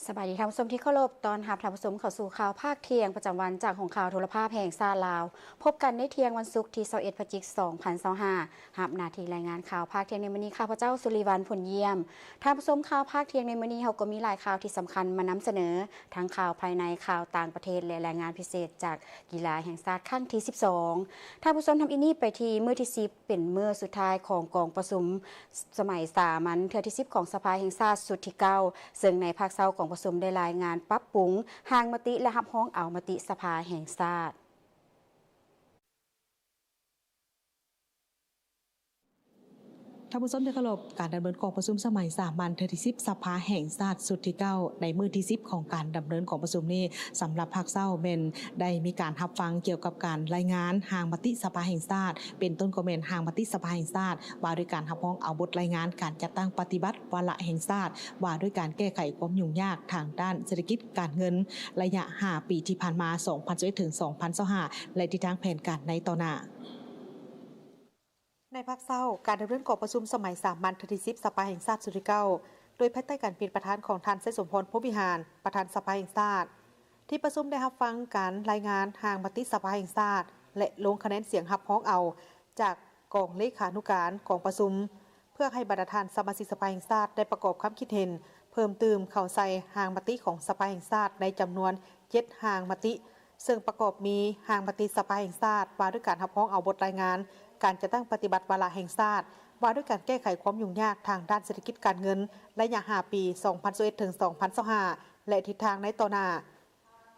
ສະບາຍດີທ່ານຜູ້ຊົມທີ່ເຄົາລົບ, ຕ້ອນຮັບທ່ານຜູ້ຊົມເຂົ້າສູ່ຂ່າວພາກທ່ຽງປະຈຳວັນຈາກຫ້ອງຂ່າວໂທລະພາບແຫ່ງຊາດລາວ. ພົບກັນໃນທ່ຽງວັນສຸກທີຊາວເອັດ ພະຈິກ ສອງພັນຊາວຫ້າ. ຮັບໜ້າທີ່ລາຍງານຂ່າວພາກທ່ຽງໃນມື້ນີ້ ຂ້າພະເຈົ້າ ສຸລິວັນ ຜົນຢ້ຽມ. ທ່ານຜູ້ຊົມ, ຂ່າວພາກທ່ຽງໃນມື້ນີ້ ເຮົາກໍມີຫຼາຍຂ່າວທີ່ສຳຄັນມານຳສະເໜີ, ທັງຂ່າວພາຍໃນ, ຂ່າວຕ່າງປະເທດ ແລະ ລາຍງານພິເສດຈາກກິລາແຫ່ງຊາດຄັ້ງທີສິບສອງ. ທ່ານຜູ້ຊົມ, ທຳອິດນີ້ໄປທີ່ມື້ທີສິບ ເປັນມື້ສຸດທ້າຍຂອງກອງປະຊຸມສະໄໝສາມັນເທື່ອທີສິບຂອງສະພາແຫ່ງຊາດຊຸດທີເກົ້າ ເຊິ່ງໃນພາກເຊົ້າກອງປະຊຸມໄດ້ລາຍງານປັບປຸງຮ່າງມະຕິ ແລະ ຮັບຮອງເອົາມະຕິສະພາແຫ່ງຊາດ. ທ່ານຜູ້ຊົມທີ່ເຄົາລົບ, ການດຳເນີນກອງປະຊຸມສະໄໝສາມັນເທື່ອທີສິບ ສະພາແຫ່ງຊາດຊຸດທີເກົ້າ ໃນມື້ທີສິບຂອງການດຳເນີນກອງປະຊຸມນີ້ ສຳລັບພາກເຊົ້າແມ່ນໄດ້ມີການຮັບຟັງກ່ຽວກັບການລາຍງານຮ່າງມະຕິສະພາແຫ່ງຊາດ ເປັນຕົ້ນກໍແມ່ນຮ່າງມະຕິສະພາແຫ່ງຊາດ ວ່າດ້ວຍການຮັບຮອງເອົາບົດລາຍງານການຈັດຕັ້ງປະຕິບັດວາລະແຫ່ງຊາດ ວ່າດ້ວຍການແກ້ໄຂຄວາມຫຍຸ້ງຍາກທາງດ້ານເສດຖະກິດການເງິນ ໄລຍະຫ້າປີທີ່ຜ່ານມາ ສອງພັນຊາວເອັດ ເຖິງ ສອງພັນຊາວຫ້າ ແລະ ທິດທາງແຜນການໃນຕໍ່ໜ້າ. ໃນພາກເຊົ້າ, ການດຳເນີນກອງປະຊຸມສະໄໝສາມັນເທື່ອທີສິບ ສະພາແຫ່ງຊາດຊຸດທີເກົ້າ ໂດຍພາຍໃຕ້ການເປັນປະທານຂອງທ່ານ ໄຊສົມພອນ ພົມວິຫານ ປະທານສະພາແຫ່ງຊາດ ທີ່ປະຊຸມໄດ້ຮັບຟັງການລາຍງານຮ່າງມະຕິສະພາແຫ່ງຊາດ ແລະ ລົງຄະແນນສຽງຮັບຮອງເອົາຈາກກອງເລຂານຸການກອງປະຊຸມ ເພື່ອໃຫ້ບັນດາທ່ານສະມາຊິກສະພາແຫ່ງຊາດໄດ້ປະກອບຄຳຄິດເຫັນເພີ່ມຕື່ມເຂົ້າໃສ່ຮ່າງມະຕິຂອງສະພາແຫ່ງຊາດໃນຈຳນວນເຈັດຮ່າງມະຕິ ເຊິ່ງປະກອບມີຮ່າງມະຕິສະພາແຫ່ງຊາດວ່າດ້ວຍການຮັບຮອງເອົາບົດລາຍງານການຈັດຕັ້ງປະຕິບັດວາລະແຫ່ງຊາດ ວ່າດ້ວຍການແກ້ໄຂຄວາມຫຍຸ້ງຍາກທາງດ້ານເສດຖະກິດການເງິນໄລຍະຫ້າປີ ສອງພັນຊາວເອັດ ເຖິງ ສອງພັນຊາວຫ້າ ແລະ ທິດທາງໃນຕໍ່ໜ້າ,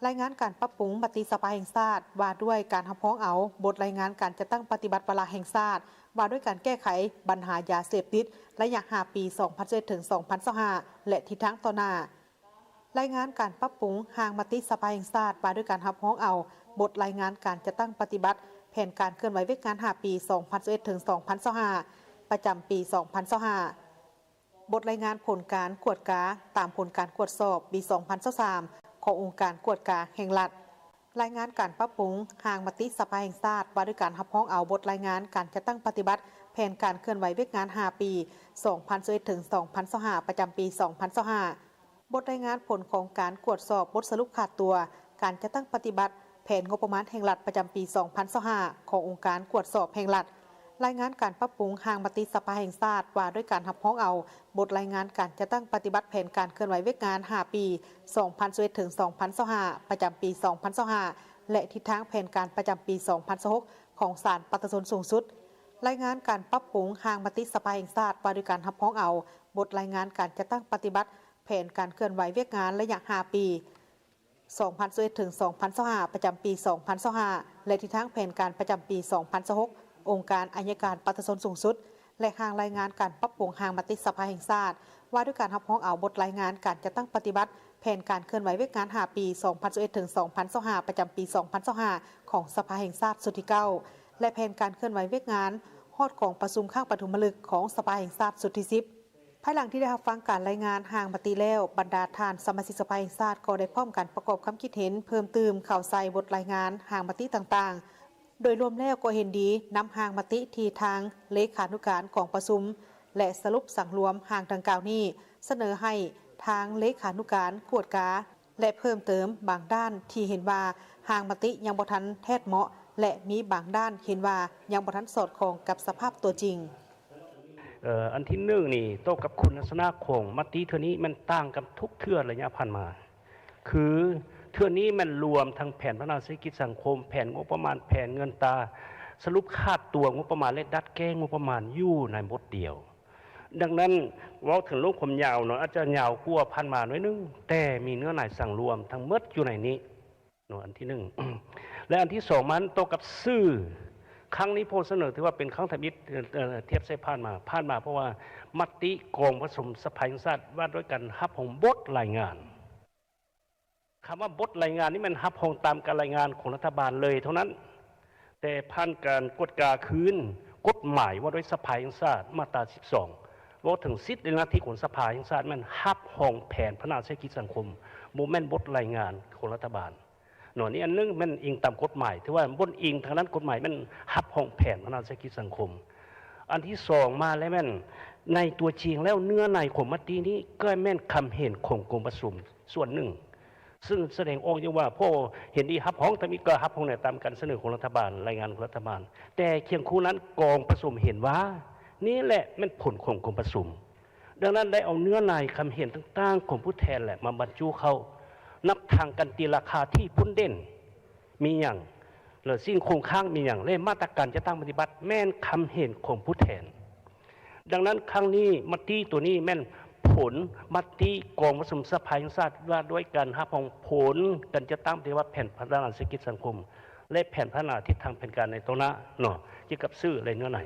ລາຍງານການປັບປຸງມະຕິສະພາແຫ່ງຊາດວ່າດ້ວຍການຮັບຮອງເອົາບົດລາຍງານການຈັດຕັ້ງປະຕິບັດວາລະແຫ່ງຊາດ ວ່າດ້ວຍການແກ້ໄຂບັນຫາຢາເສບຕິດໄລຍະຫ້າປີ ສອງພັນຊາວເອັດ ເຖິງ ສອງພັນຊາວຫ້າ ແລະ ທິດທາງຕໍ່ໜ້າ. ລາຍງານການປັບປຸງຮ່າງມະຕິສະພາແຫ່ງຊາດວ່າດ້ວຍການຮັບຮອງເອົາບົດລາຍງານການຈັດຕັ້ງປະຕິບັດແຜນການເຄື່ອນໄຫວວຽກງານຫ້າປີ ສອງພັນຊາວເອັດ ເຖິງ ສອງພັນຊາວຫ້າ ປະຈຳປີ ສອງພັນຊາວຫ້າ, ບົດລາຍງານຜົນການກວດກາຕາມຜົນການກວດສອບປີ ສອງພັນຊາວສາມ ຂອງອົງການກວດກາແຫ່ງລັດ. ລາຍງານການປັບປຸງຮ່າງມະຕິສະພາແຫ່ງຊາດວ່າດ້ວຍການຮັບຮອງເອົາບົດລາຍງານການຈັດຕັ້ງປະຕິບັດແຜນການເຄື່ອນໄຫວວຽກງານຫ້າປີ ສອງພັນຊາວເອັດ ເຖິງ ສອງພັນຊາວຫ້າ ປະຈຳປີ ສອງພັນຊາວຫ້າ, ບົດລາຍງານຜົນຂອງການກວດສອບບົດສະຫຼຸບຂາດຕົວການຈັດຕັ້ງປະຕິບັດແຜນງົບປະມານແຫ່ງລັດປະຈຳປີ ສອງພັນຊາວຫ້າ ຂອງອົງການກວດສອບແຫ່ງລັດ. ລາຍງານການປັບປຸງຮ່າງມະຕິສະພາແຫ່ງຊາດວ່າດ້ວຍການຮັບຮອງເອົາບົດລາຍງານການຈັດຕັ້ງປະຕິບັດແຜນການເຄື່ອນໄຫວວຽກງານຫ້າປີ ສອງພັນຊາວເອັດ ເຖິງ ສອງພັນຊາວຫ້າ ປະຈຳປີ ສອງພັນຊາວຫ້າ ແລະ ທິດທາງແຜນການປະຈຳປີ ສອງພັນຊາວຫົກ ຂອງສານປະຊາຊົນສູງສຸດ. ລາຍງານການປັບປຸງຮ່າງມະຕິສະພາແຫ່ງຊາດວ່າດ້ວຍການຮັບຮອງເອົາບົດລາຍງານການຈັດຕັ້ງປະຕິບັດແຜນການເຄື່ອນໄຫວວຽກງານໄລຍະຫ້າປີ ສອງພັນຊາວເອັດ ເຖິງ ສອງພັນຊາວຫ້າ ປະຈຳປີ ສອງພັນຊາວຫ້າ ແລະ ທິດທາງແຜນການປະຈຳປີ ສອງພັນຊາວຫົກ ອົງການໄອຍະການປະຊາຊົນສູງສຸດ ແລະ ຮ່າງລາຍງານການປັບປຸງຮ່າງມະຕິສະພາແຫ່ງຊາດ ວ່າດ້ວຍການຮັບຮອງເອົາບົດລາຍງານການຈັດຕັ້ງປະຕິບັດແຜນການເຄື່ອນໄຫວວຽກງານຫ້າປີ ສອງພັນຊາວເອັດ ເຖິງ ສອງພັນຊາວຫ້າ ປະຈຳປີ ສອງພັນຊາວຫ້າ ຂອງສະພາແຫ່ງຊາດຊຸດທີເກົ້າ ແລະ ແຜນການເຄື່ອນໄຫວວຽກງານຮອດກອງປະຊຸມຄັ້ງປະຖົມມະລຶກຂອງສະພາແຫ່ງຊາດຊຸດທີສິບ. ພາຍຫຼັງທີ່ໄດ້ຮັບຟັງການລາຍງານຮ່າງມະຕິແລ້ວ, ບັນດາທ່ານສະມາຊິກສະພາແຫ່ງຊາດກໍໄດ້ພ້ອມກັນປະກອບຄຳຄິດເຫັນເພີ່ມຕື່ມເຂົ້າໃສ່ບົດລາຍງານຮ່າງມະຕິຕ່າງໆ. ໂດຍລວມແລ້ວກໍເຫັນດີນຳຮ່າງມະຕິທີ່ທາງເລຂານຸການກອງປະຊຸມ ແລະ ສະຫຼຸບສັງລວມຮ່າງດັ່ງກ່າວນີ້ ສະເໜີໃຫ້ທາງເລຂານຸການກວດກາ ແລະ ເພີ່ມເຕີມບາງດ້ານທີ່ເຫັນວ່າຮ່າງມະຕິຍັງບໍ່ທັນແທດເໝາະ ແລະ ມີບາງດ້ານເຫັນວ່າຍັງບໍ່ທັນສອດຄ່ອງກັບສະພາບຕົວຈິງ. ເອີ ອັນທີໜຶ່ງນີ້ ຕໍ່ກັບຄຸນລັກສະນະຂອງມະຕິເທື່ອນີ້ແມ່ນຕ່າງກັນທຸກເທື່ອໄລຍະຜ່ານມາ ຄືເທື່ອນີ້ແມ່ນລວມທັງແຜນພັດທະນາເສດຖະກິດສັງຄົມ, ແຜນງົບປະມານ, ແຜນເງິນຕາ, ສະຫຼຸບຂາດຕົວງົບປະມານ ແລະ ດັດແກ້ງົບປະມານຢູ່ໃນບົດດຽວ. ດັ່ງນັ້ນ ເວົ້າເຖິງລວມຄວາມຍາວເນາະ ອາດຈະຍາວກວ່າຜ່ານມາໜ້ອຍໜຶ່ງ, ແຕ່ມີເນື້ອໃນສັງລວມທັງໝົດຢູ່ໃນນີ້ເນາະ ອັນທີໜຶ່ງ ແລະ ອັນທີສອງ ມັນຕໍ່ກັບຊື່ ຄັ້ງນີ້ໂພສະເໜີຖືວ່າເປັນຄັ້ງທຳອິດ ເອີ ທຽບໃສ່ຜ່ານມາ, ຜ່ານມາເພາະວ່າມະຕິກອງປະຊຸມສະພາແຫ່ງຊາດວ່າດ້ວຍການຮັບຮອງບົດລາຍງານ. ຄຳວ່າບົດລາຍງານນີ້ແມ່ນຮັບຮອງຕາມການລາຍງານຂອງລັດຖະບານເລີຍເທົ່ານັ້ນ, ແຕ່ຜ່ານການກວດກາຄືນກົດໝາຍວ່າດ້ວຍສະພາແຫ່ງຊາດ ມາດຕາສິບສອງ ເວົ້າເຖິງສິດ ແລະ ໜ້າທີ່ຂອງສະພາແຫ່ງຊາດແມ່ນຮັບຮອງແຜນພັດທະນາເສດຖະກິດສັງຄົມ, ບໍ່ແມ່ນບົດລາຍງານຂອງລັດຖະບານເນາະ. ນີ້ອັນໜຶ່ງແມ່ນອີງຕາມກົດໝາຍ, ຖືວ່າບົດອີງທາງດ້ານກົດໝາຍແມ່ນຮັບຮອງແຜນພັດທະນາເສດຖະກິດສັງຄົມ. ອັນທີສອງມາແລ້ວແມ່ນ ໃນຕົວຈິງແລ້ວເນື້ອໃນຂອງມະຕິນີ້ກໍແມ່ນຄຳເຫັນຂອງກອງປະຊຸມ ສ່ວນໜຶ່ງ ຊຶ່ງສະແດງອອກຢູ່ວ່າ ພວກເຫັນດີຮັບຮອງ ຕາມນີ້ກໍຮັບຮອງໄດ້ຕາມການສະເໜີຂອງລັດຖະບານ, ລາຍງານຂອງລັດຖະບານ. ແຕ່ຄຽງຄູ່ນັ້ນ ກອງປະຊຸມເຫັນວ່າ ນີ້ແຫຼະແມ່ນຜົນຂອງກອງປະຊຸມ. ດັ່ງນັ້ນ ໄດ້ເອົາເນື້ອໃນຄຳເຫັນຕ່າງໆຂອງຜູ້ແທນແຫຼະ ມາບັນຈຸເຂົ້າ, ນັບທັງການຕີລາຄາທີ່ຜົນເດັ່ນມີຫຍັງ ແລະ ສິ່ງຄົງຄ້າງມີຫຍັງ ແລະ ມາດຕະການຈັດຕັ້ງປະຕິບັດ ແມ່ນຄຳເຫັນຂອງຜູ້ແທນ. ດັ່ງນັ້ນ ຄັ້ງນີ້ມະຕິໂຕນີ້ແມ່ນຜົນມະຕິກອງປະຊຸມສະພາແຫ່ງຊາດ ວ່າດ້ວຍການຮັບຮອງຜົນການຈັດຕັ້ງປະຕິບັດແຜນພັດທະນາເສດຖະກິດສັງຄົມ ແລະ ແຜນພັດທະນາທິດທາງແຜນການໃນຕໍ່ໜ້າເນາະ ກ່ຽວກັບຊື່ ແລະ ເນື້ອໃນ.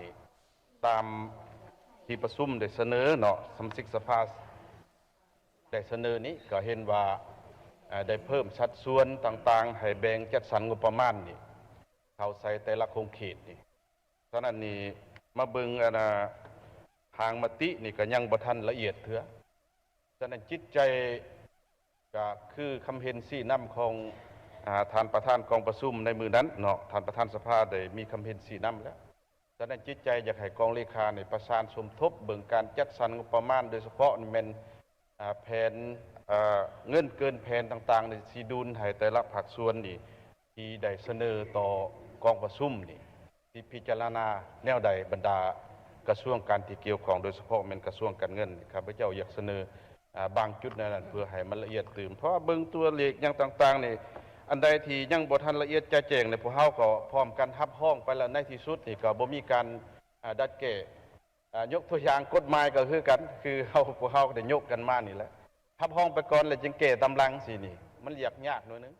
ນີ້ ຕາມທີ່ປະຊຸມໄດ້ສະເໜີເນາະ ສະມາຊິກສະພາໄດ້ສະເໜີນີ້ ກໍເຫັນວ່າ ເອີ່ ໄດ້ເພີ່ມສັດສ່ວນຕ່າງໆ ໃຫ້ແບ່ງຈັດສັນງົບປະມານນີ້ ເຂົ້າໃສ່ແຕ່ລະຂົງເຂດນີ້. ສະນັ້ນນີ້ ມາເບິ່ງອັນນ່າ ຮ່າງມະຕິນີ້ກໍຍັງບໍ່ທັນລະອຽດເທື່ອ. ສະນັ້ນຈິດໃຈກໍຄືຄຳເຫັນຊີ້ນຳຂອງ ອາ ທ່ານປະທານກອງປະຊຸມໃນມື້ນັ້ນເນາະ, ທ່ານປະທານສະພາໄດ້ມີຄຳເຫັນຊີ້ນຳແລ້ວ. ສະນັ້ນຈິດໃຈຢາກໃຫ້ກອງເລຂານີ້ປະສານສົມທົບເບິ່ງການຈັດສັນງົບປະມານ, ໂດຍສະເພາະນີ້ແມ່ນ ອາ ແຜນ ອາ ເງິນເກີນແຜນຕ່າງໆນີ້ ຊິດຸນໃຫ້ແຕ່ລະພາກສ່ວນນີ້ ທີ່ໄດ້ສະເໜີຕໍ່ກອງປະຊຸມນີ້ ທີ່ພິຈາລະນາແນວໃດ ບັນດາກະຊວງການທີ່ກ່ຽວຂ້ອງ ໂດຍສະເພາະແມ່ນກະຊວງການເງິນ. ຂ້າພະເຈົ້າຢາກສະເໜີ ອາ ບາງຈຸດໃນນັ້ນ ເພື່ອໃຫ້ມັນລະອຽດຕື່ມ, ເພາະວ່າເບິ່ງຕົວເລກຫຍັງຕ່າງໆນີ້ ອັນໃດທີ່ຍັງບໍ່ທັນລະອຽດຈະແຈ້ງນີ້ ພວກເຮົາກໍພ້ອມກັນຮັບຮອງໄປແລ້ວ. ໃນທີ່ສຸດນີ້ກໍບໍ່ມີການ ອາ ດັດແກ້. ອາ ຍົກຕົວຢ່າງກົດໝາຍກໍຄືກັນ, ຄືເຮົາ ພວກເຮົາໄດ້ຍົກກັນມານີ້ແຫຼະ, ຮັບຮອງໄປກ່ອນແລ້ວຈຶ່ງແກ້ຕາມຫຼັງຊີ້ນີ້ ມັນຢາກຍາກໜ້ອຍໜຶ່ງ.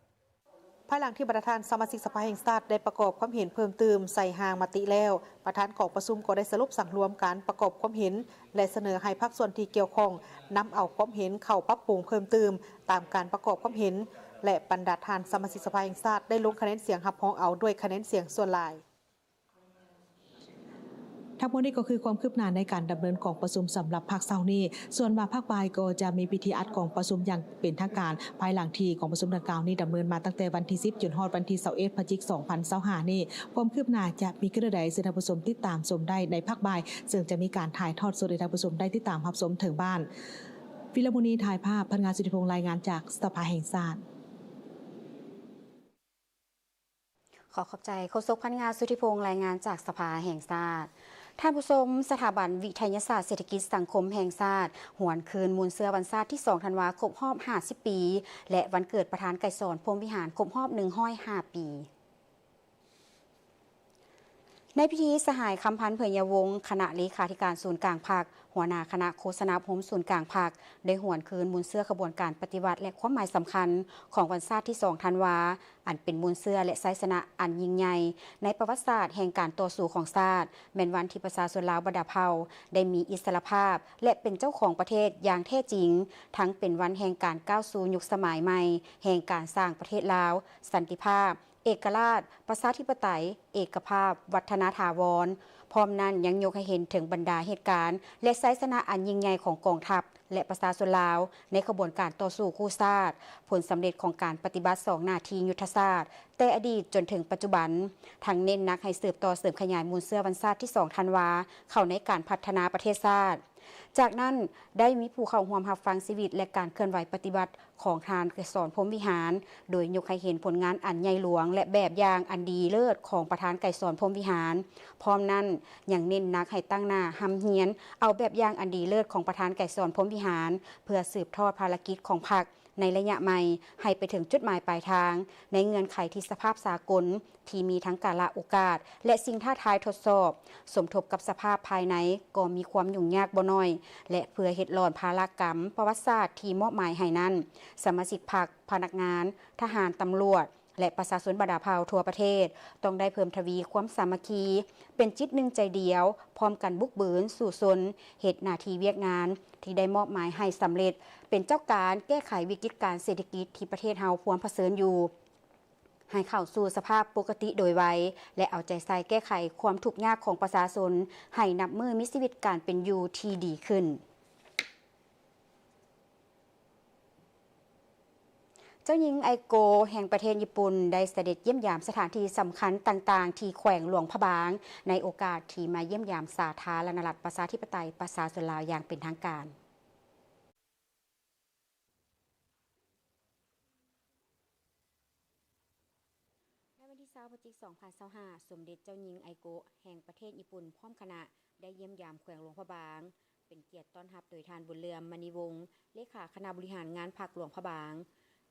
ພາຍຫຼັງທີ່ບັນດາທ່ານສະມາຊິກສະພາແຫ່ງຊາດໄດ້ປະກອບຄວາມເຫັນເພີ່ມຕື່ມໃສ່ຮ່າງມະຕິແລ້ວ, ປະທານກອງປະຊຸມກໍໄດ້ສະຫຼຸບສັງລວມການປະກອບຄວາມເຫັນ ແລະ ສະເໜີໃຫ້ພາກສ່ວນທີ່ກ່ຽວຂ້ອງນຳເອົາຄວາມເຫັນເຂົ້າປັບປຸງເພີ່ມຕື່ມຕາມການປະກອບຄວາມເຫັນ ແລະ ບັນດາທ່ານສະມາຊິກສະພາແຫ່ງຊາດໄດ້ລົງຄະແນນສຽງຮັບຮອງເອົາດ້ວຍຄະແນນສຽງສ່ວນຫຼາຍ. ທັງໝົດນີ້ກໍຄືຄວາມຄືບໜ້າໃນການດຳເນີນກອງປະຊຸມສຳລັບພາກເຊົ້ານີ້. ສ່ວນວ່າພາກບ່າຍກໍຈະມີພິທີອັດກອງປະຊຸມຢ່າງເປັນທາງການ ພາຍຫຼັງທີ່ກອງປະຊຸມດັ່ງກ່າວນີ້ດຳເນີນມາຕັ້ງແຕ່ວັນທີສິບ ຈົນຮອດວັນທີຊາວເອັດ ພະຈິກ ສອງພັນຊາວຫ້ານີ້. ຄວາມຄືບໜ້າຈະມີຄືແນວໃດ ເຊີນທ່ານຜູ້ຊົມຕິດຕາມຊົມໄດ້ໃນພາກບ່າຍ, ເຊິ່ງຈະມີການຖ່າຍທອດສົດໃຫ້ທ່ານຜູ້ຊົມໄດ້ຕິດຕາມຮັບຊົມເຖິງບ້ານ. ວິລະມຸນີ ຖ່າຍພາບ, ພັນງາ ສຸທິພົງ ລາຍງານຈາກສະພາແຫ່ງຊາດ. ຂໍຂອບໃຈໂຄສົກພັນງາ ສຸທິພົງ ລາຍງານຈາກສະພາແຫ່ງຊາດ. ທ່ານຜູ້ຊົມ, ສະຖາບັນວິທະຍາສາດເສດຖະກິດສັງຄົມແຫ່ງຊາດ ຫວນຄືນມູນເຊື້ອວັນຊາດທີສອງທັນວາ ຄົບຮອບຫ້າສິບປີ ແລະ ວັນເກີດປະທານໄກສອນ ພົມວິຫານ ຄົບຮອບໜຶ່ງຮ້ອຍຫ້າປີ. ໃນພິທີ, ສະຫາຍ ຄຳພັນ ເຜີຍຍາວົງ ຄະນະເລຂາທິການສູນກາງພັກ, ຫົວໜ້າຄະນະໂຄສະນາອົບຮົມສູນກາງພັກ ໄດ້ຫວນຄືນມູນເຊື້ອຂະບວນການປະຕິວັດ ແລະ ຄວາມໝາຍສຳຄັນຂອງວັນຊາດທີສອງທັນວາ, ອັນເປັນມູນເຊື້ອ ແລະ ໄຊຊະນະອັນຍິ່ງໃຫຍ່ໃນປະຫວັດສາດແຫ່ງການຕໍ່ສູ້ຂອງຊາດ, ແມ່ນວັນທີ່ປະຊາຊົນລາວບັນດາເຜົ່າໄດ້ມີອິດສະຫຼະພາບ ແລະ ເປັນເຈົ້າຂອງປະເທດຢ່າງແທ້ຈິງ, ທັງເປັນວັນແຫ່ງການກ້າວສູ່ຍຸກສະໄໝໃໝ່ແຫ່ງການສ້າງປະເທດລາວ, ສັນຕິພາບ, ເອກະລາດ, ປະຊາທິປະໄຕ, ເອກະພາບ, ວັດທະນາຖາວອນ. ພ້ອມນັ້ນຍັງຍົກໃຫ້ເຫັນເຖິງບັນດາເຫດການ ແລະ ໄຊຊະນະອັນຍິ່ງໃຫຍ່ຂອງກອງທັບ ແລະ ປະຊາຊົນລາວໃນຂະບວນການຕໍ່ສູ້ກູ້ຊາດ, ຜົນສຳເລັດຂອງການປະຕິບັດສອງໜ້າທີ່ຍຸດທະສາດ ແຕ່ອະດີດຈົນເຖິງປັດຈຸບັນ, ທັງເນັ້ນໜັກໃຫ້ສືບຕໍ່ເສີມຂະຫຍາຍມູນເຊື້ອວັນຊາດທີສອງທັນວາ ເຂົ້າໃນການພັດທະນາປະເທດຊາດ. ຈາກນັ້ນ ໄດ້ມີຜູ້ເຂົ້າຮ່ວມຮັບຟັງຊີວິດ ແລະ ການເຄື່ອນໄຫວປະຕິວັດຂອງທ່ານໄກສອນ ພົມວິຫານ, ໂດຍຍົກໃຫ້ເຫັນຜົນງານອັນໃຫຍ່ຫຼວງ ແລະ ແບບຢ່າງອັນດີເລີດຂອງປະທານໄກສອນ ພົມວິຫານ. ພ້ອມນັ້ນ ຍັງເນັ້ນໜັກໃຫ້ຕັ້ງໜ້າຮ່ຳຮຽນເອົາແບບຢ່າງອັນດີເລີດຂອງປະທານໄກສອນ ພົມວິຫານ ເພື່ອສືບທອດພາລະກິດຂອງພັກໃນໄລຍະໃໝ່ ໃຫ້ໄປເຖິງຈຸດໝາຍປາຍທາງ ໃນເງື່ອນໄຂທີ່ສະພາບສາກົນ ທີ່ມີທັງກາລະໂອກາດ ແລະ ສິ່ງທ້າທາຍທົດສອບ, ສົມທົບກັບສະພາບພາຍໃນກໍມີຄວາມຫຍຸ້ງຍາກບໍ່ໜ້ອຍ ແລະ ເພື່ອເຮັດຫຼອນພາລະກຳປະຫວັດສາດທີ່ມອບໝາຍໃຫ້ນັ້ນ, ສະມາຊິກພັກ, ພະນັກງານ, ທະຫານ, ຕຳຫຼວດ ແລະ ປະຊາຊົນບັນດາເຜົ່າທົ່ວປະເທດ ຕ້ອງໄດ້ເພີ່ມທະວີຄວາມສາມັກຄີ, ເປັນຈິດໜຶ່ງໃຈດຽວ, ພ້ອມກັນບຸກບືນສູ້ຊົນ, ເຮັດໜ້າທີ່ວຽກງານທີ່ໄດ້ມອບໝາຍໃຫ້ສຳເລັດ, ເປັນເຈົ້າການແກ້ໄຂວິກິດການເສດຖະກິດທີ່ປະເທດເຮົາພວມຜະເຊີນຢູ່ ໃຫ້ເຂົ້າສູ່ສະພາບປົກກະຕິໂດຍໄວ ແລະ ເອົາໃຈໃສ່ແກ້ໄຂຄວາມທຸກຍາກຂອງປະຊາຊົນ ໃຫ້ນັບມື້ມີຊີວິດການເປັນຢູ່ທີ່ດີຂຶ້ນ. ເຈົ້າຍິງໄອໂກແຫ່ງປະເທດຍີ່ປຸ່ນ ໄດ້ສະເດັດຢ້ຽມຢາມສະຖານທີ່ສຳຄັນຕ່າງໆ ທີ່ແຂວງຫຼວງພະບາງ ໃນໂອກາດທີ່ມາຢ້ຽມຢາມສາທາລະນະລັດ ປະຊາທິປະໄຕ ປະຊາຊົນລາວຢ່າງເປັນທາງການ. ສອງພັນຊາວຫ້າ ສົມເດັດເຈົ້າຍິງໄອໂກະ ແຫ່ງປະເທດຍີ່ປຸ່ນ ພ້ອມຄະນະ ໄດ້ຢ້ຽມຢາມແຂວງຫຼວງພະບາງ, ເປັນກຽດຕ້ອນຮັບໂດຍທ່ານ ບຸນເຫຼືອມ ມະນີວົງ ເລຂາຄະນະບໍລິຫານງານພັກຫຼວງພະບາງ.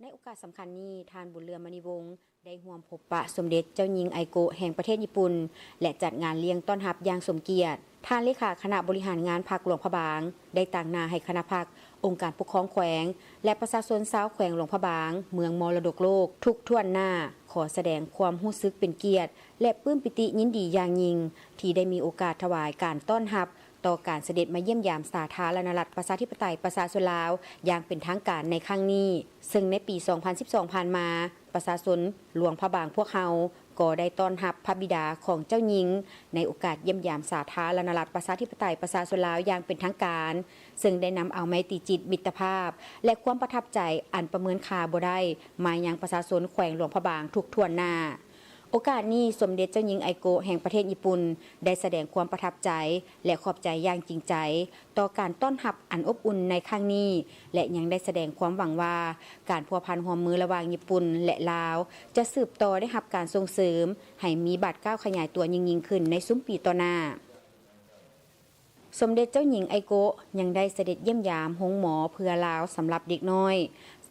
ໃນໂອກາດສຳຄັນນີ້, ທ່ານ ບຸນເຫຼືອມ ມະນີວົງ ໄດ້ຮ່ວມພົບປະສົມເດັດເຈົ້າຍິງໄອໂກະ ແຫ່ງປະເທດຍີ່ປຸ່ນ ແລະ ຈັດງານລ້ຽງຕ້ອນຮັບຢ່າງສົມກຽດ. ທ່ານເລຂາຄະນະບໍລິຫານງານພັກຫຼວງພະບາງ ໄດ້ຕາງໜ້າໃຫ້ຄະນະພັກ, ອົງການປົກຄອງແຂວງ ແລະ ປະຊາຊົນຊາວແຂວງຫຼວງພະບາງ, ເມືອງມໍລະດົກໂລກ ທຸກຖ້ວນໜ້າ ຂໍສະແດງຄວາມຮູ້ສຶກເປັນກຽດ ແລະ ປຶ້ມປີຕິຍິນດີຢ່າງຍິ່ງ ທີ່ໄດ້ມີໂອກາດຖວາຍການຕ້ອນຮັບ ຕໍ່ການສະເດັດມາຢ້ຽມຢາມສາທາລະນະລັດ ປະຊາທິປະໄຕ ປະຊາຊົນລາວ ຢ່າງເປັນທາງການໃນຄັ້ງນີ້. ເຊິ່ງໃນປີສອງພັນສິບສອງຜ່ານມາ, ປະຊາຊົນຫຼວງພະບາງພວກເຮົາ ກໍໄດ້ຕ້ອນຮັບພະບິດາຂອງເຈົ້າຍິງ ໃນໂອກາດຢ້ຽມຢາມສາທາລະນະລັດ ປະຊາທິປະໄຕ ປະຊາຊົນລາວຢ່າງເປັນທາງການ, ເຊິ່ງໄດ້ນຳເອົາໄມຕີຈິດມິດຕະພາບ ແລະ ຄວາມປະທັບໃຈອັນປະເມີນຄ່າບໍ່ໄດ້ ມາຍັງປະຊາຊົນແຂວງຫຼວງພະບາງທຸກຖ້ວນໜ້າ. ໂອກາດນີ້, ສົມເດັດເຈົ້າຍິງໄອໂກະ ແຫ່ງປະເທດຍີ່ປຸ່ນ ໄດ້ສະແດງຄວາມປະທັບໃຈ ແລະ ຂອບໃຈຢ່າງຈິງໃຈ ຕໍ່ການຕ້ອນຮັບອັນອົບອຸ່ນໃນຄັ້ງນີ້ ແລະ ຍັງໄດ້ສະແດງຄວາມຫວັງວ່າ ການພົວພັນຮ່ວມມືລະຫວ່າງຍີ່ປຸ່ນ ແລະ ລາວ ຈະສືບຕໍ່ໄດ້ຮັບການສົ່ງເສີມ ໃຫ້ມີບາດກ້າວຂະຫຍາຍຕົວຍິ່ງໆຂຶ້ນໃນຊຸມປີຕໍ່ໜ້າ. ສົມເດັດເຈົ້າຍິງໄອໂກະ ຍັງໄດ້ສະເດັດຢ້ຽມຢາມໂຮງໝໍເພື່ອລາວສຳລັບເດັກນ້ອຍ,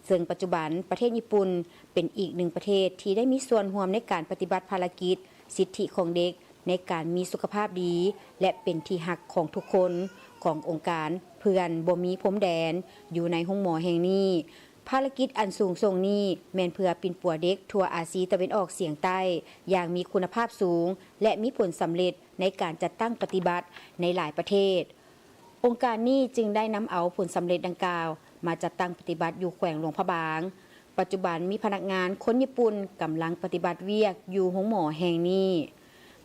ເຊິ່ງປັດຈຸບັນປະເທດຍີ່ປຸ່ນ ເປັນອີກໜຶ່ງປະເທດທີ່ໄດ້ມີສ່ວນຮ່ວມໃນການປະຕິບັດພາລະກິດສິດທິຂອງເດັກ ໃນການມີສຸຂະພາບດີ ແລະ ເປັນທີ່ຮັກຂອງທຸກຄົນ ຂອງອົງການເພື່ອນບໍ່ມີພົມແດນ ຢູ່ໃນໂຮງໝໍແຫ່ງນີ້. ພາລະກິດອັນສູງສົ່ງນີ້ ແມ່ນເພື່ອປິ່ນປົວເດັກທົ່ວອາຊີຕາເວັນອອກສຽງໃຕ້ ຢ່າງມີຄຸນນະພາບສູງ ແລະ ມີຜົນສຳເລັດໃນການຈັດຕັ້ງປະຕິບັດໃນຫຼາຍປະເທດ. ອົງການນີ້ຈຶ່ງໄດ້ນຳເອົາຜົນສຳເລັດດັ່ງກ່າວ ມາຈັດຕັ້ງປະຕິບັດຢູ່ແຂວງຫຼວງພະບາງ. ປັດຈຸບັນມີພະນັກງານຄົນຍີ່ປຸ່ນກຳລັງປະຕິບັດວຽກຢູ່ໂຮງໝໍແຫ່ງນີ້.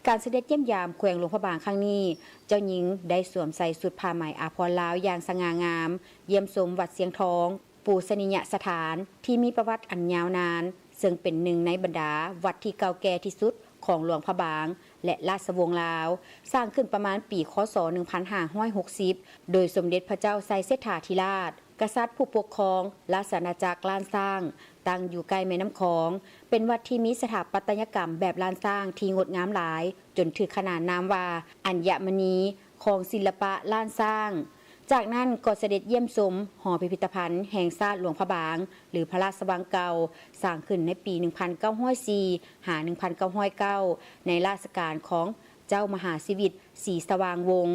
ການສະເດັດຢ້ຽມຢາມແຂວງຫຼວງພະບາງຄັ້ງນີ້, ເຈົ້າຍິງໄດ້ສວມໃສ່ຊຸດຜ້າໄໝອາພອນລາວຢ່າງສະຫງ່າງາມ, ຢ້ຽມຊົມວັດຊຽງທອງ ປູຊະນິຍະສະຖານ ທີ່ມີປະຫວັດອັນຍາວນານ, ເຊິ່ງເປັນໜຶ່ງໃນບັນດາວັດທີ່ເກົ່າແກ່ທີ່ສຸດຂອງຫຼວງພະບາງ ແລະ ລາຊະວົງລາວ, ສ້າງຂຶ້ນປະມານປີ ຄ.ສ. ໜຶ່ງພັນຫ້າຮ້ອຍຫົກສິບ ໂດຍສົມເດັດພະເຈົ້າໄຊເສດຖາທິລາດ ກະສັດຜູ້ປົກຄອງລາຊະອານາຈັກລ້ານຊ້າງ, ຕັ້ງຢູ່ໃກ້ແມ່ນ້ຳຂອງ, ເປັນວັດທີ່ມີສະຖາປັດຕະຍະກຳແບບລ້ານຊ້າງທີ່ງົດງາມຫຼາຍ, ຈົນຖືກຂະໜານນາມວ່າ ອັນຍະມະນີຂອງສິລະປະລ້ານຊ້າງ. ຈາກນັ້ນກໍສະເດັດຢ້ຽມຊົມຫໍພິພິທະພັນແຫ່ງຊາດຫຼວງພະບາງ ຫຼື ພະລາຊະວັງເກົ່າ, ສ້າງຂຶ້ນໃນປີ ໜຶ່ງພັນເກົ້າຮ້ອຍສີ່ ຫາ ໜຶ່ງພັນເກົ້າຮ້ອຍເກົ້າ ໃນລາຊະການຂອງເຈົ້າມະຫາຊີວິດ ສີສະຫວ່າງວົງ,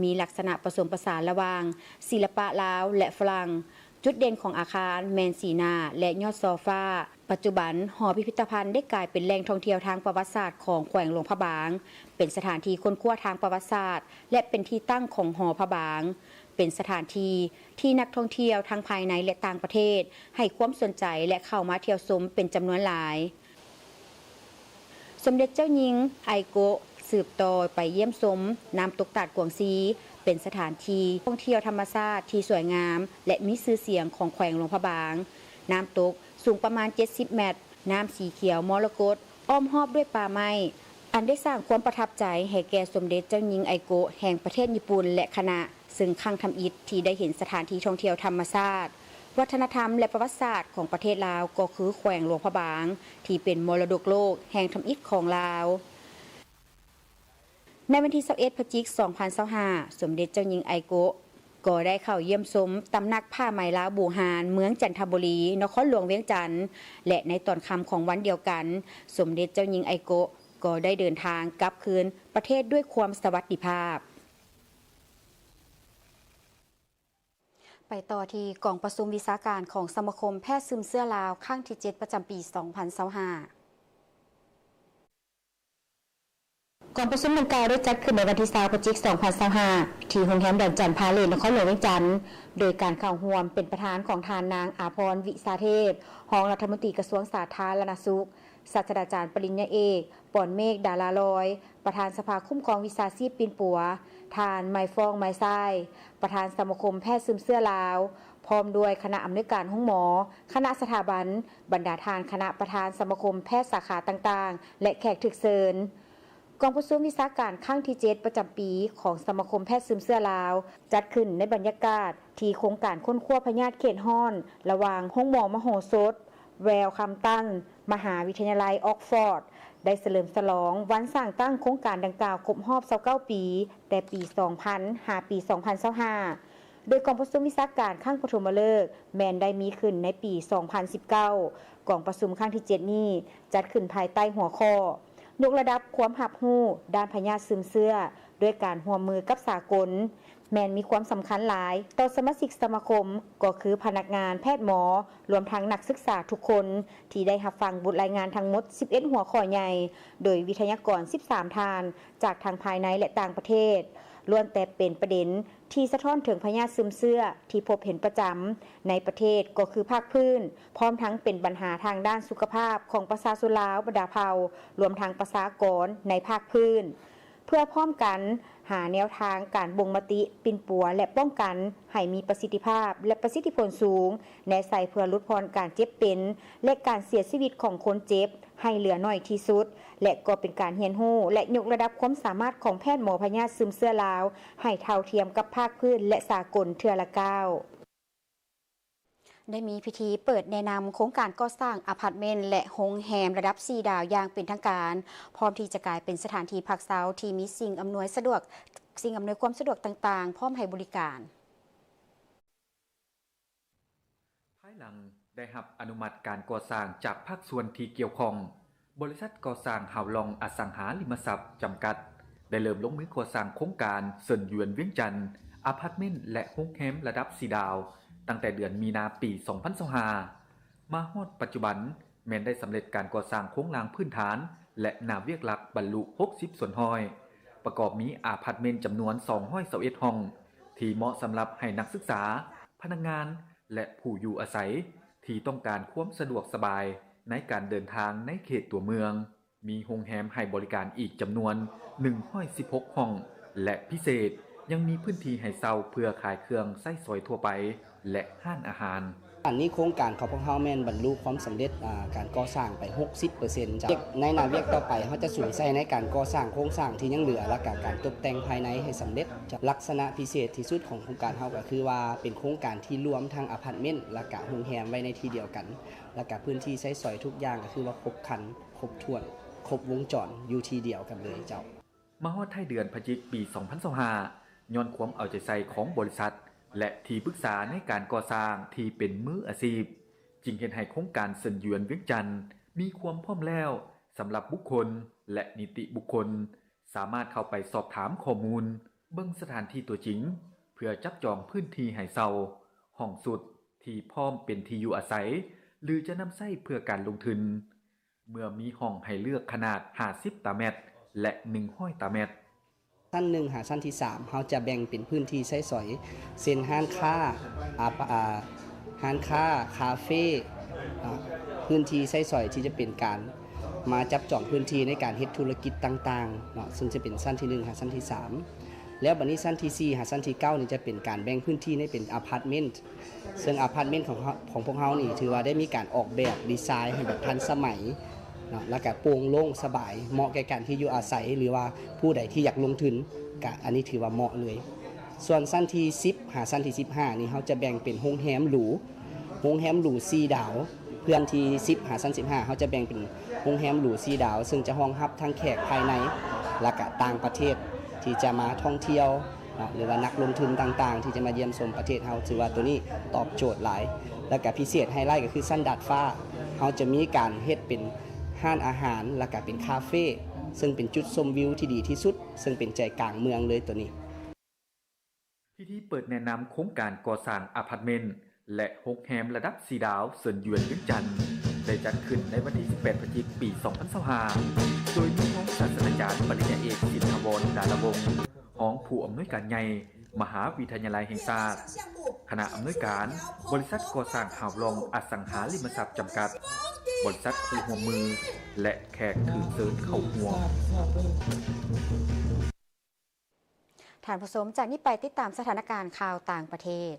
ມີລັກສະນະປະສົມປະສານລະຫວ່າງສິລະປະລາວ ແລະ ຝຣັ່ງ. ຈຸດເດັ່ນຂອງອາຄານແມ່ນສີໜ້າ ແລະ ຍອດຊໍຟາ. ປັດຈຸບັນ, ຫໍພິພິທະພັນໄດ້ກາຍເປັນແຫຼ່ງທ່ອງທ່ຽວທາງປະຫວັດສາດຂອງແຂວງຫຼວງພະບາງ, ເປັນສະຖານທີ່ຄົ້ນຄວ້າທາງປະຫວັດສາດ ແລະ ເປັນທີ່ຕັ້ງຂອງຫໍພະບາງ, ເປັນສະຖານທີ່ທີ່ນັກທ່ອງທ່ຽວທັງພາຍໃນ ແລະ ຕ່າງປະເທດ ໃຫ້ຄວາມສົນໃຈ ແລະ ເຂົ້າມາທ່ຽວຊົມເປັນຈຳນວນຫຼາຍ. ສົມເດັດເຈົ້າຍິງໄອໂກະ ສືບຕໍ່ໄປຢ້ຽມຊົມນ້ຳຕົກຕາດກວາງຊີ, ເປັນສະຖານທີ່ທ່ອງທ່ຽວທຳມະຊາດທີ່ສວຍງາມ ແລະ ມີຊື່ສຽງຂອງແຂວງຫຼວງພະບາງ. ນ້ຳຕົກສູງປະມານເຈັດສິບແມັດ, ນ້ຳສີຂຽວມໍລະກົດ, ອ້ອມຮອບດ້ວຍປ່າໄມ້, ອັນໄດ້ສ້າງຄວາມປະທັບໃຈໃຫ້ແກ່ສົມເດັດເຈົ້າຍິງໄອໂກະ ແຫ່ງປະເທດຍີ່ປຸ່ນ ແລະ ຄະນະ, ເຊິ່ງຄັ້ງທຳອິດທີ່ໄດ້ເຫັນສະຖານທີ່ທ່ອງທ່ຽວທຳມະຊາດ, ວັດທະນະທຳ ແລະ ປະຫວັດສາດຂອງປະເທດລາວ ກໍຄືແຂວງຫຼວງພະບາງ ທີ່ເປັນມໍລະດົກໂລກແຫ່ງທຳອິດຂອງລາວ. ໃນວັນທີຊາວເອັດ ພະຈິກ ສອງພັນຊາວຫ້າ ສົມເດັດເຈົ້າຍິງໄອໂກະ ກໍໄດ້ເຂົ້າຢ້ຽມຊົມຕຳໜັກຜ້າໄໝລາວບູຮານ ເມືອງຈັນທະບູລີ, ນະຄອນຫຼວງວຽງຈັນ ແລະ ໃນຕອນຄ່ຳຂອງວັນດຽວກັນ, ສົມເດັດເຈົ້າຍິງໄອໂກະ ກໍໄດ້ເດີນທາງກັບຄືນປະເທດດ້ວຍຄວາມສະຫວັດດີພາບ. ໄປຕໍ່ທີ່ກອງປະຊຸມວິຊາການຂອງສະມາຄົມແພດຊຶມເຊື້ອລາວ ຄັ້ງທີເຈັດ ປະຈຳປີສອງພັນຊາວຫ້າ. ກອງປະຊຸມດັ່ງກ່າວໄດ້ຈັດຂຶ້ນໃນວັນທີຊາວ ພະຈິກ ສອງພັນຊາວຫ້າ ທີ່ໂຮງແຮມດອນຈັນພາເລດ ນະຄອນຫຼວງວຽງຈັນ, ໂດຍການເຂົ້າຮ່ວມເປັນປະທານຂອງທ່ານນາງ ອາພອນ ວິສາເທບ, ຮອງລັດຖະມົນຕີກະຊວງສາທາລະນະສຸກ, ສາດສະດາຈານປະລິນຍາເອກ ປອນເມກ ດາລາລອຍ, ປະທານສະພາຄຸ້ມຄອງວິຊາຊີບປິ່ນປົວ, ທ່ານ ໄມຟອງ ໄມຊາຍ, ປະທານສະມາຄົມແພດຊຶມເຊື້ອລາວ, ພ້ອມດ້ວຍຄະນະອຳນວຍການໂຮງໝໍ, ຄະນະສະຖາບັນ, ບັນດາທ່ານຄະນະປະທານສະມາຄົມແພດສາຂາຕ່າງໆ ແລະ ແຂກຖືກເຊີນ. ກອງປະຊຸມວິຊາການຄັ້ງທີເຈັດ ປະຈຳປີຂອງສະມາຄົມແພດຊຶມເຊື້ອລາວ ຈັດຂຶ້ນໃນບັນຍາກາດທີ່ໂຄງການຄົ້ນຄວ້າພະຍາດເຂດຮ້ອນ ລະຫວ່າງໂຮງໝໍມະໂຫສົດ ແວວຄຳຕັນ ມະຫາວິທະຍາໄລອອກຟອດ ໄດ້ສະເຫຼີມສະຫຼອງວັນສ້າງຕັ້ງໂຄງການດັ່ງກ່າວຄົບຮອບຊາວເກົ້າປີ ແຕ່ປີສອງພັນ ຫາປີສອງພັນຊາວຫ້າ ໂດຍກອງປະຊຸມວິຊາການຄັ້ງປະຖົມມະເລີກແມ່ນໄດ້ມີຂຶ້ນໃນປີສອງພັນສິບເກົ້າ. ກອງປະຊຸມຄັ້ງທີເຈັດນີ້ຈັດຂຶ້ນພາຍໃຕ້ຫົວຂໍ້ ຍົກລະດັບຄວາມຮັບຮູ້ດ້ານພະຍາດຊືມເຊື້ອ ດ້ວຍການຮ່ວມມືກັບສາກົນ ແມ່ນມີຄວາມສຳຄັນຫຼາຍຕໍ່ສະມາຊິກສະມາຄົມ ກໍຄືພະນັກງານ, ແພດໝໍ, ລວມທັງນັກສຶກສາທຸກຄົນ ທີ່ໄດ້ຮັບຟັງບົດລາຍງານທັງໝົດສິບເອັດຫົວຂໍ້ໃຫຍ່ ໂດຍວິທະຍາກອນສິບສາມທ່ານ ຈາກທັງພາຍໃນ ແລະ ຕ່າງປະເທດ, ລ້ວນແຕ່ເປັນປະເດັນທີ່ສະທ້ອນເຖິງພະຍາດຊືມເຊື້ອທີ່ພົບເຫັນປະຈຳໃນປະເທດ ກໍຄືພາກພື້ນ, ພ້ອມທັງເປັນບັນຫາທາງດ້ານສຸຂະພາບຂອງປະຊາຊົນລາວບັນດາເຜົ່າ, ລວມທັງປະຊາກອນໃນພາກພື້ນ. ເພື່ອພ້ອມກັນຫາແນວທາງການບົ່ງມະຕິ, ປິ່ນປົວ ແລະ ປ້ອງກັນໃຫ້ມີປະສິດທິພາບ ແລະ ປະສິດທິຜົນສູງ ແນໃສ່ເພື່ອຫຼຸດຜ່ອນການເຈັບເປັນ ແລະ ການເສຍຊີວິດຂອງຄົນເຈັບໃຫ້ເຫຼືອໜ້ອຍທີ່ສຸດ ແລະ ກໍເປັນການຮຽນຮູ້ ແລະ ຍົກລະດັບຄວາມສາມາດຂອງແພດໝໍພະຍາດຊືມເຊື້ອລາວ ໃຫ້ເທົ່າທຽມກັບພາກພື້ນ ແລະ ສາກົນເທື່ອລະກ້າວ. ໄດ້ມີພິທີເປີດແນະນຳໂຄງການກໍ່ສ້າງອາພາດເມັນ ແລະ ໂຮງແຮມລະດັບສີ່ດາວຢ່າງເປັນທາງການ, ພ້ອມທີ່ຈະກາຍເປັນສະຖານທີ່ພັກເຊົາທີ່ມີສິ່ງອຳນວຍສະດວກ, ສິ່ງອຳນວຍຄວາມສະດວກຕ່າງໆ ພ້ອມໃຫ້ບໍລິການ. ພາຍຫຼັງໄດ້ຮັບອະນຸມັດການກໍ່ສ້າງຈາກພາກສ່ວນທີ່ກ່ຽວຂ້ອງ, ບໍລິສັດກໍ່ສ້າງເຮົາລອງອະສັງຫາລິມະຊັບຈຳກັດ ໄດ້ເລີ່ມລົງມືກໍ່ສ້າງໂຄງການເຊິນຢວນວຽງຈັນ ອາພາດເມັນ ແລະ ໂຮງແຮມລະດັບສີ່ດາວ ຕັ້ງແຕ່ເດືອນມີນາປີສອງພັນຊາວຫ້າ ມາຮອດປັດຈຸບັນ ແມ່ນໄດ້ສຳເລັດການກໍ່ສ້າງໂຄງລ່າງພື້ນຖານ ແລະ ໜ້າວຽກຫຼັກບັນລຸຫົກສິບສ່ວນຮ້ອຍ, ປະກອບມີອາພາດເມັນຈຳນວນສອງຮ້ອຍຊາວເອັດຫ້ອງ ທີ່ເໝາະສຳລັບໃຫ້ນັກສຶກສາ, ພະນັກງານ ແລະ ຜູ້ຢູ່ອາໄສທີ່ຕ້ອງການຄວາມສະດວກສະບາຍໃນການເດີນທາງໃນເຂດຕົວເມືອງ. ມີໂຮງແຮມໃຫ້ບໍລິການອີກຈຳນວນໜຶ່ງຮ້ອຍສິບຫົກຫ້ອງ ແລະ ພິເສດ ຍັງມີພື້ນທີ່ໃຫ້ເຊົ່າເພື່ອຂາຍເຄື່ອງໃຊ້ສອຍທົ່ວໄປ ແລະ ຮ້ານອາຫານ. ອັນນີ້ໂຄງການຂອງພວກເຮົາແມ່ນບັນລຸຄວາມສຳເລັດ ອາ ການກໍ່ສ້າງໄປຫົກສິບເປີເຊັນ. ຈາກ ໃນໜ້າວຽກຕໍ່ໄປ ເຮົາຈະສຸມໃສ່ໃນການກໍ່ສ້າງໂຄງສ້າງທີ່ຍັງເຫຼືອ ແລະ ກະການຕົບແຕ່ງພາຍໃນໃຫ້ສຳເລັດ. ຈາກ ລັກສະນະພິເສດທີ່ສຸດຂອງໂຄງການເຮົາກໍຄືວ່າເປັນໂຄງການທີ່ລວມທັງອາພາດເມັນ ແລະ ກະໂຮງແຮມໄວ້ໃນທີ່ດຽວກັນ, ແລະ ກະພື້ນທີ່ໃຊ້ສອຍທຸກຢ່າງກໍຄືວ່າຄົບຄັນ, ຄົບຖ້ວນ, ຄົບວົງຈອນ ຢູ່ທີ່ດຽວກັນເລີຍເຈົ້າ. ມາຮອດທ້າຍເດືອນພະຈິກປີສອງພັນຊາວຫ້າ ຍ້ອນຄວາມເອົາໃຈໃສ່ຂອງບໍລິສັດ ແລະ ທີ່ປຶກສາໃນການກໍ່ສ້າງທີ່ເປັນມືອາຊີບ, ຈຶ່ງເຮັດໃຫ້ໂຄງການເຊິນຢວນວຽງຈັນມີຄວາມພ້ອມແລ້ວສຳລັບບຸກຄົນ ແລະ ນິຕິບຸກຄົນ ສາມາດເຂົ້າໄປສອບຖາມຂໍ້ມູນ, ເບິ່ງສະຖານທີ່ຕົວຈິງ ເພື່ອຈັບຈອງພື້ນທີ່ໃຫ້ເຊົ່າ, ຫ້ອງຊຸດທີ່ພ້ອມເປັນທີ່ຢູ່ອາໄສ ຫຼື ຈະນຳໃຊ້ເພື່ອການລົງທຶນ. ເມື່ອມີຫ້ອງໃຫ້ເລືອກຂະໜາດຫ້າສິບຕາແມັດ ແລະ ໜຶ່ງຮ້ອຍຕາແມັດ. ຊັ້ນໜຶ່ງຫາຊັ້ນທີສາມ ເຮົາຈະແບ່ງເປັນພື້ນທີ່ໃຊ້ສອຍ ເຊັ່ນ ຮ້ານຄ້າ, ອາ, ອາ, ຮ້ານຄ້າ, ຄາເຟ, ອາ, ພື້ນທີ່ໃຊ້ສອຍທີ່ຈະເປັນການມາຈັບຈອງພື້ນທີ່ໃນການເຮັດທຸລະກິດຕ່າງໆເນາະ, ເຊິ່ງຈະເປັນຊັ້ນທີໜຶ່ງຫາຊັ້ນທີສາມ. ແລ້ວບັດນີ້ຊັ້ນທີສີ່ຫາຊັ້ນທີເກົ້ານີ້ຈະເປັນການແບ່ງພື້ນທີ່ໃຫ້ເປັນອາພາດເມັນ. ເຊິ່ງອາພາດເມັນຂອງເຮົາ, ຂອງພວກເຮົານີ້ ຖືວ່າໄດ້ມີການອອກແບບດີໄຊໃຫ້ແບບທັນສະໄໝເນາະ, ແລ້ວກະໂປ່ງໂລ່ງສະບາຍ ເໝາະແກ່ການທີ່ຢູ່ອາໄສ ຫຼືວ່າຜູ້ໃດທີ່ຢາກລົງທຶນ ກະອັນນີ້ຖືວ່າເໝາະເລີຍ. ສ່ວນຊັ້ນທີສິບຫາຊັ້ນທີສິບຫ້ານີ້ ເຮົາຈະແບ່ງເປັນໂຮງແຮມຫຼູ, ໂຮງແຮມຫຼູສີ່ດາວ. ເພື່ອຊັ້ນທີສິບຫາຊັ້ນທີສິບຫ້າ ເຮົາຈະແບ່ງເປັນໂຮງແຮມຫຼູສີ່ດາວ ເຊິ່ງຈະຮອງຮັບທັງແຂກພາຍໃນ ແລະ ກະຕ່າງປະເທດທີ່ຈະມາທ່ອງທ່ຽວ ເນາະ ຫຼືວ່ານັກລົງທຶນຕ່າງໆ ທີ່ຈະມາຢ້ຽມຊົມປະເທດເຮົາ, ຖືວ່າໂຕນີ້ຕອບໂຈດຫຼາຍ. ແລ້ວກະພິເສດໄຮໄລກໍຄືຊັ້ນດາດຟ້າ ເຮົາຈະມີການເຮັດເປັນຮ້ານອາຫານ ແລ້ວກະເປັນຄາເຟ ເຊິ່ງເປັນຈຸດຊົມວິວທີ່ດີທີ່ສຸດ ເຊິ່ງເປັນໃຈກາງເມືອງເລີຍໂຕນີ້. ພິທີເປີດແນະນຳໂຄງການກໍ່ສ້າງອາພາດເມັນ ແລະ ໂຮງແຮມລະດັບສີ່ດາວເຊິນຢວນວຽງຈັນ ໄດ້ຈັດຂຶ້ນໃນວັນທີສິບແປດ ພະຈິກ ປີສອງພັນຊາວຫ້າ ໂດຍມີຮອງສາດສະດາຈານ ປະລິນຍາເອກ ສິນຖາວອນ ດາລະວົງ ຮອງຜູ້ອຳນວຍການໃຫຍ່ມະຫາວິທະຍາໄລແຫ່ງຊາດ, ຄະນະອຳນວຍການບໍລິສັດກໍ່ສ້າງຮາວລອງອະສັງຫາລິມະຊັບຈຳກັດ, ບໍລິສັດຜູ້ຮ່ວມມື ແລະ ແຂກຖືກເຊີນເຂົ້າຮ່ວມ. ທ່ານຜູ້ຊົມ, ຈາກນີ້ໄປຕິດຕາມສະຖານະການຂ່າວຕ່າງປະເທດ.